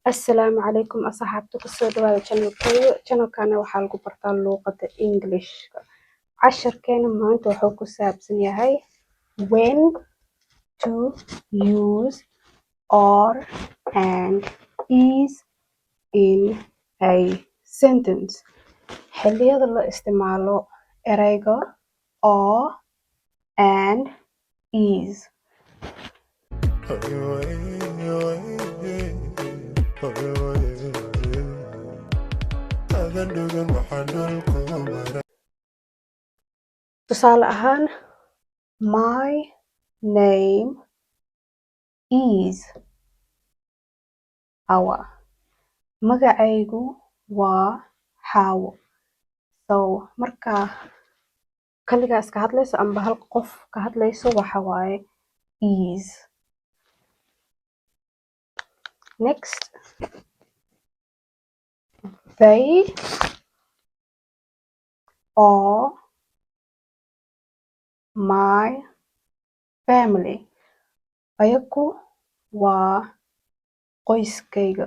Assalaamu calaykum asxaabta, kusoo dhawaada channelkayga. Channelkana waxaa lagu bartaa luuqadda Englishka. Casharkeena maanta wuxuu ku saabsan yahay when to use are and is in a sentence. Xilliyada la isticmaalo ereyga are and is. Adan dhugan waxaan dhulku maray. Tusaale ahaan, "My name is Hawa." Magacaygu waa Xaawo. So marka kaligaa iska hadlayso amba hal qof ka hadlayso, waxa waaye is. Next, "They are my family." Ayagu waa qoyskayga.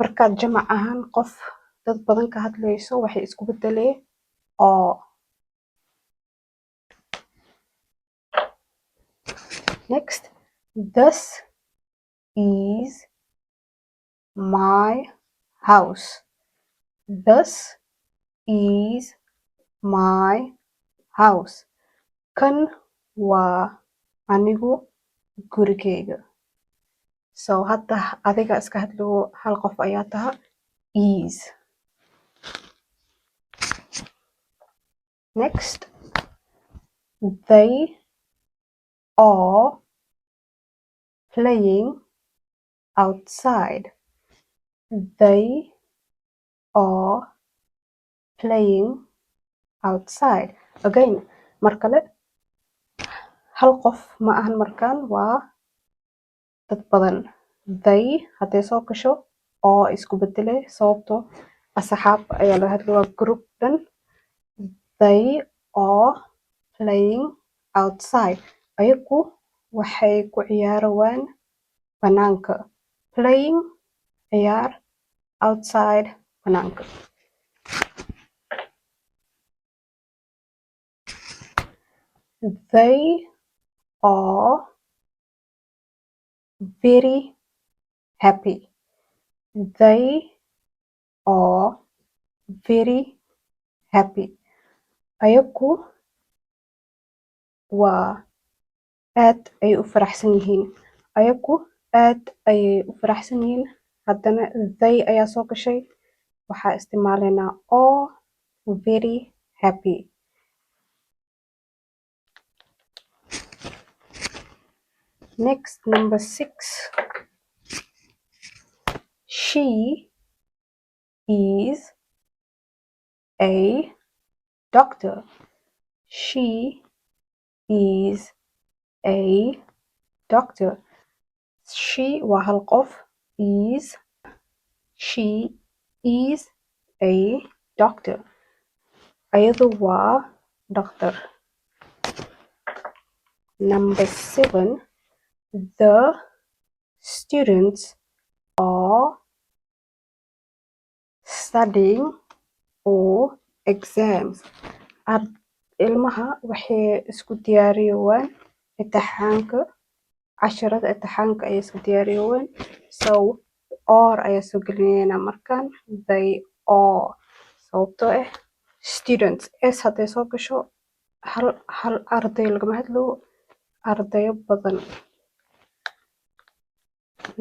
Markaad jamac ahaan qof dad badan ka hadlayso, waxay isku bedelee are. Next, "This is my house." "This is my house." Kan waa anigu gurigayga. So hadda adiga iska hadlayo, hal qof ayaa taha, is. Next, "They are playing outside." "They are playing outside." Again, mar kale, hal qof ma ahan markaan, waa dad badan. They hadday soo gasho oo isku bedelay, sababtoo asxaab ayaa laga hadlaya, waa group dhan. "They are playing outside." Ayagu waxay ku ciyaarayaan banaanka. Playing, ciyaar, outside, banaanka. "They are very happy." "They are very happy." Ayagu waa aad ayay u faraxsan yihiin. Ayagu aad ayay u faraxsan yihiin. Haddana they ayaa soo gashay. Waxaa isticmaalaynaa are very happy. Next, number six. "She is a doctor." "She is a doctor." She waa hal qof. Is. "She is a doctor." Ayadu waa dhakhtar. Number seven. "The students are studying for exams." Ilmaha waxay isku diyaariyowaan imtixaanka, casharada imtixaanka ayay isku diyaariyowaan. So are ayaa soo gelinaynaa markaan. They are, sababtoo ah students, s hadday soo gasho, hal hal arday lagama hadlo, ardayo badan.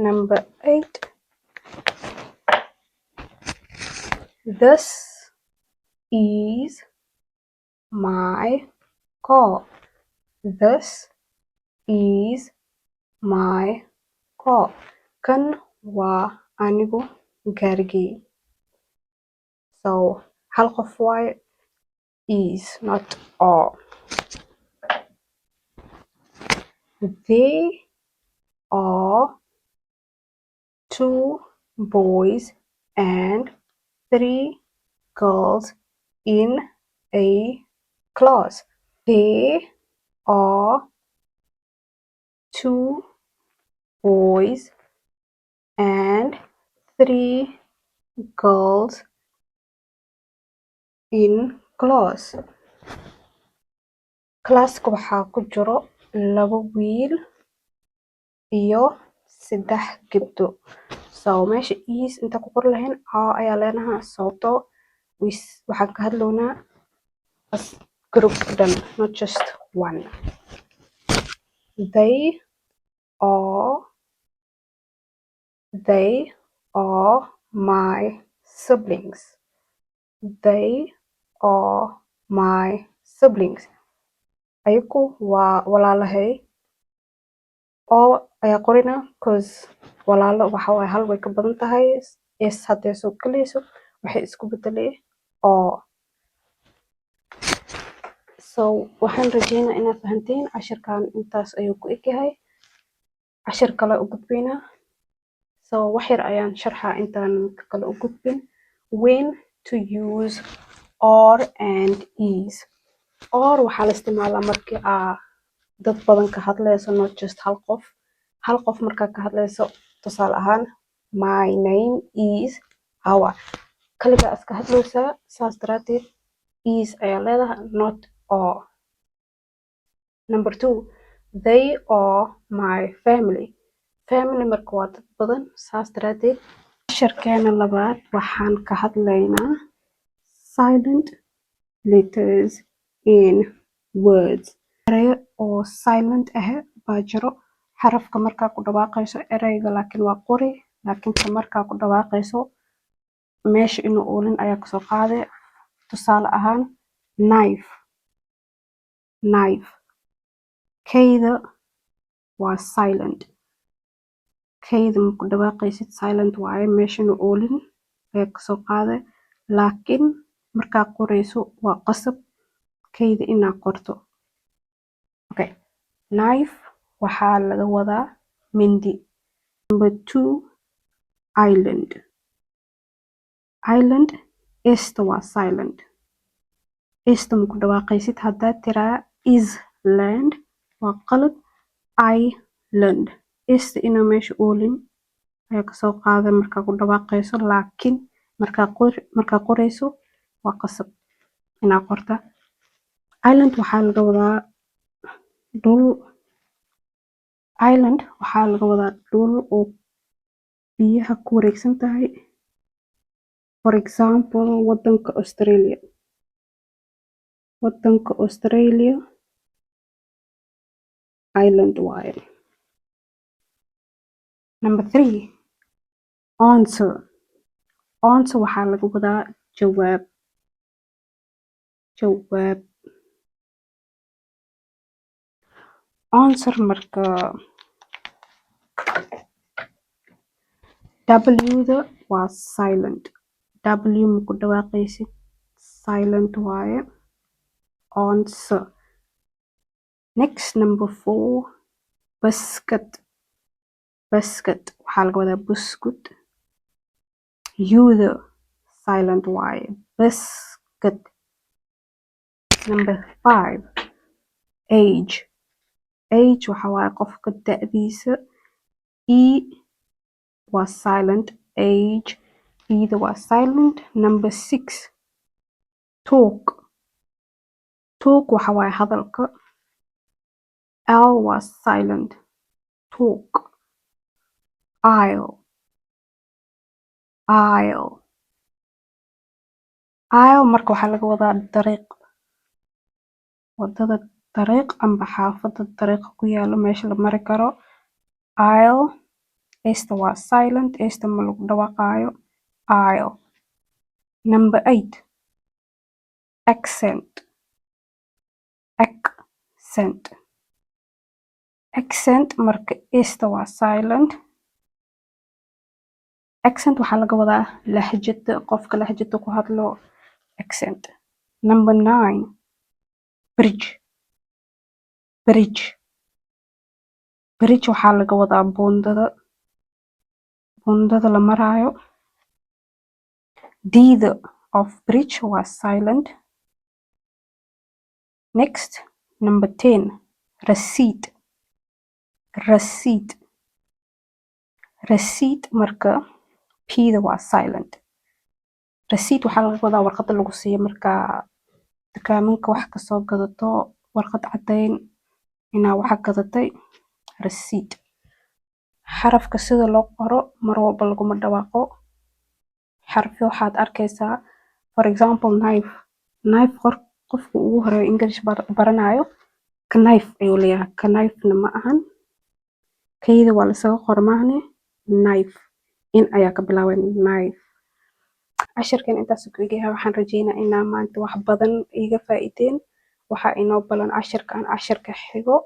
Number eight. "This is my car." "This is my car." Kan waa anigu gaarigay. So hal qof waaye, is, not are. "There are two boys and three girls in a class." "There are two boys and three girls in class. Classka waxaa ku jiro laba wiil iyo saddex gabdho. So meesha is inta ku qori lahayn, are ayaa leenahay, sababtoo waxaan ka hadlownaa as group dhan, not just one. They are my siblings. They are my siblings. Ayagu waa walaalahay. Oo ayaa qorina 'cause walaalo waxa waaye hal way ka badan tahay. S hadday soo galayso, waxay isku bedelay oo. So waxaan rajeynaa inaad fahanteen. Cashirkan intaas ayuu ku eg yahay. Cashir kale u gudbaynaa. So wax yar ayaan sharxaa intaan midka kale u gudbin. When to use are and is. Are waxaa la isticmaalaa markii aa dad badan ka hadlayso, not just hal qof. Hal qof markaa ka hadlayso, tusaale ahaan, "My name is Hawa." Kaligaa iska hadlaysaa, saas daraadeed is ayaa leedahay, not are. Number two, they are my family. Family marka waa dad badan, saas daraadeed. Casharkeena labaad waxaan ka hadlaynaa silent letters in words. Erayo oo silent ah baa jiro. Xarafka markaa ku dhawaaqayso ereyga, laakiin waa qori, laakiin ka markaa ku dhawaaqayso meesha inuu oolin ayaa kasoo qaaday. Tusaale ahaan, knife, knife. K-da waa silent. K-da ma ku dhawaaqaysid, silent waaye, meesha inuu oolin ayaa kasoo qaaday, laakiin markaa qorayso waa qasab K-da inaa qorto. Okay, knife waxaa laga wadaa mindi. Number two, island. Island, S-ta waa silent. S-ta ma ku dhawaaqaysid. Haddaad tiraa island, waa qalad. Island, S-ta inaa meesha oolin ayaa kasoo qaaday markaa ku dhawaaqayso, laakiin markaa qorayso waa qasab inaa qorta. Island waxaa laga wadaa dhul. Island waxaa laga wadaa dhul oo biyaha ku wareegsan tahay. For example, wadanka Australia. Wadanka Australia island waaye. Number three, answer. Answer waxaa laga wadaa jawaab, jawaab. Answer marka W-da waa silent. W ma ku dhawaaqaysid, silent waaye. Answer. Next, number four, basket. Basket waxaa laga wadaa buskud. U-da silent waaye. Basket. Number five, age. Age waxa waaye qofka da'diisa. E waa silent. Age, E-da waa silent. Number six, talk. Talk waxa waaye hadalka. L waa silent. Talk. Aisle, aisle. Aisle marka waxaa laga wadaa dariiq, wadada dariiq amba xaafada dariiqa ku yaalo, meesha la mari karo. Aisle, S-ta waa silent. S-ta ma lagu dhawaaqaayo. Aisle. Number eight, accent. Accent. Accent marka S-ta waa silent. Accent waxaa laga wadaa lahjada, qofka lahjada ku hadlo, accent. Number nine, bridge. Bridge. Bridge waxaa laga wadaa buundada, buundada la maraayo. D-da of bridge waa silent. Next, number 10, receipt. Receipt. Receipt marka P-da waa silent. Receipt waxaa laga wadaa warqadda lagu siiyo markaa dukaamanka wax kasoo gadato, warqad caddeyn inaa waxa gadatay, receipt. Xarafka sida loo qoro mar walba laguma dhawaaqo. Xarafyo waxaad arkaysaa, for example, knife. Knife qor, qofka ugu horeeyo English baranayo knife ayuu leeyahay. Knife-na ma ahan, kayda waa lasaga qoro maahane. Knife in ayaa ka bilaabay, knife. Cashirkan intaas ku egyahay. Waxaan rajeynaa inaa maanta wax badan iiga faa'iideen. Waxaa inoo balan cashirkan cashirka xigo.